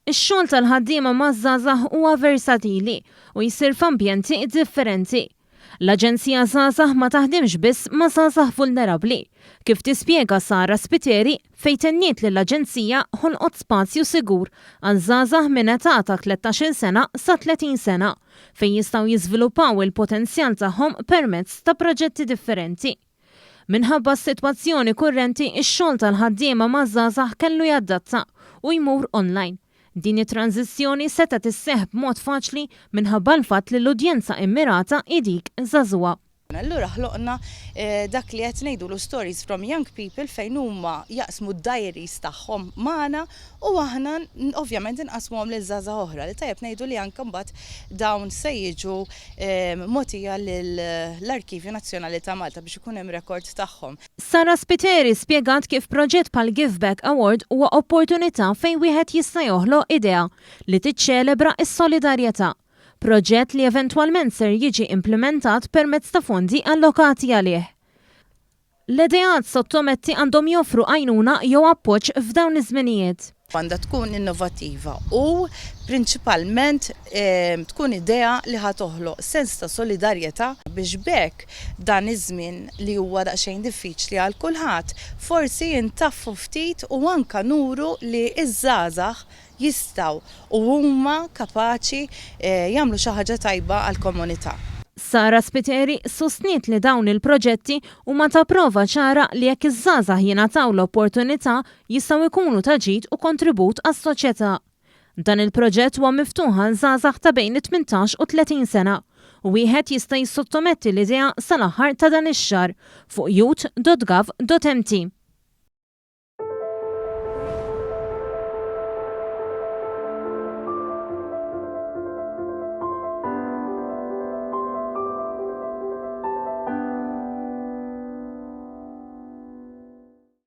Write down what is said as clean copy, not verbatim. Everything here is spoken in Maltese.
Ix-xogħol tal-ħaddiema maż-żgħażagħ huwa versatili u jsir f'ambjenti differenti. L-Aġenzija Żgħażagħ ma taħdimx biss ma' żgħażagħ vulnerabbli, kif tispjega Sara Spiteri fejn tenniet li l-Aġenzija ħolqot spazju sigur għal żgħażagħ minn età ta' 13-il sena sa 30 sena fejn jistgħu jiżviluppaw il-potenzjal tagħhom permezz ta' proġetti differenti. Minħabba s-sitwazzjoni kurrenti x-xogħol tal-ħaddiema maż-żgħażagħ kellu jadatta u jmur online. Din it-tranżizzjoni setgħet isseħħ b'mod faċli minħabba l-fatt li l-udjenza immirata hi dik żagħżugħa. Allura ħloqna dak li qed ngħidulu Stories from Young People fejn huma jaqsmu d-diaries tagħhom magħna u aħna ovvjament inqassmuhom lil żgħażagħ oħra li tajjeb ngħidu li anke mbagħad dawn se jiġu mogħtija lill-Arkivju Nazzjonali ta' Malta biex ikun hemm rekord tagħhom. Sara Spiteri spjegat kif proġett bħal Give Back Award huwa opportunità fejn wieħed jista' joħloq idea li tiċċelebra s-solidarjetà. Proġett li eventwalment ser jiġi implimentat permezz ta' fondi allokati għalih. L-ideat sottometti għandhom joffru għajnuna jew appoġġ f'dawn iż-żminijiet. Għandha tkun innovattiva u prinċipalment tkun idea li ħa toħloq sens ta' solidarjetà biex b'hekk dan iż-żmien li huwa daqsxejn diffiċli għal kulħadd forsi jintaffu ftit u anke nuru li ż-żgħażagħ jistgħu u huma kapaċi jagħmlu xi ħaġa tajba għall-komunità. Sara Spiteri sostniet li dawn il-proġetti huma ta' prova ċara li jekk iż-żgħażagħ jingħataw l-opportunità jistgħu jkunu ta' ġid u kontribut għas-soċjetà. Dan il-proġett huwa miftuħ għal żgħażagħ ta' bejn it-18 u 30 sena u wieħed jista' jissottometti l-idea sal-aħħar ta' dan ix-xahar fuq youth.gov.mt.